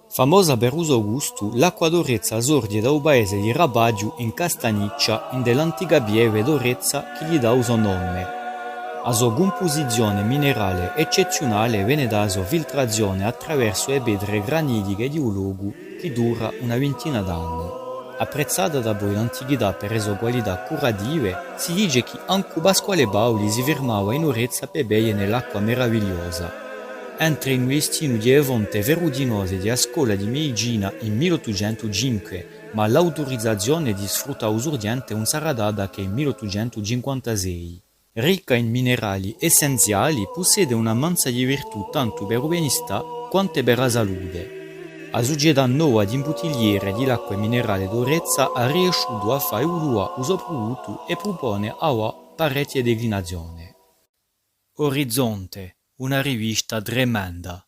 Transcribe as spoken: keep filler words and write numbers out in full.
Famosa per u so gustu, l'acqua d'Orezza sorge da u paese di Rabaghju in Castagniccia, ind'è l'antica pieve d'Orezza chì li dà u so nome. A so cumpusizione minerale eccezziunale vene da a so filtrazione attraversu e petre granitiche di u locu chì dura una vintina d'anni. Apprezzata dapoi l'antichità per e so qualità curative, si dice chì ancu Pasquale Paoli si firmava in Orezza per beie ne l'acqua meravigliosa. Entre in u destinu di e fonte ferruginose di a scola di medicina in mille ottucentu cinque, ma l'auturizazione di sfruttà u surghjente ùn sarà data chè in mille ottucentu cinquantasei. Ricca in minerali essenziali, pussede una manza di virtù tantu per u benistà quante per a salute. A sucetà nova d'imbuttigliere di l'acque minerale d'Orezza hà riesciutu à fà evoluà u so pruduttu è prupone avà parechje declinazione. Orizzonte, una rivista tremenda.